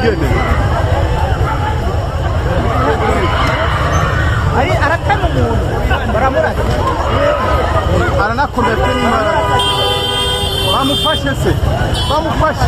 Twigendere. Ari aratema umuntu baramurasa. Aranakomeye pe n'imbaraga. Bamufashe se, bamufashe.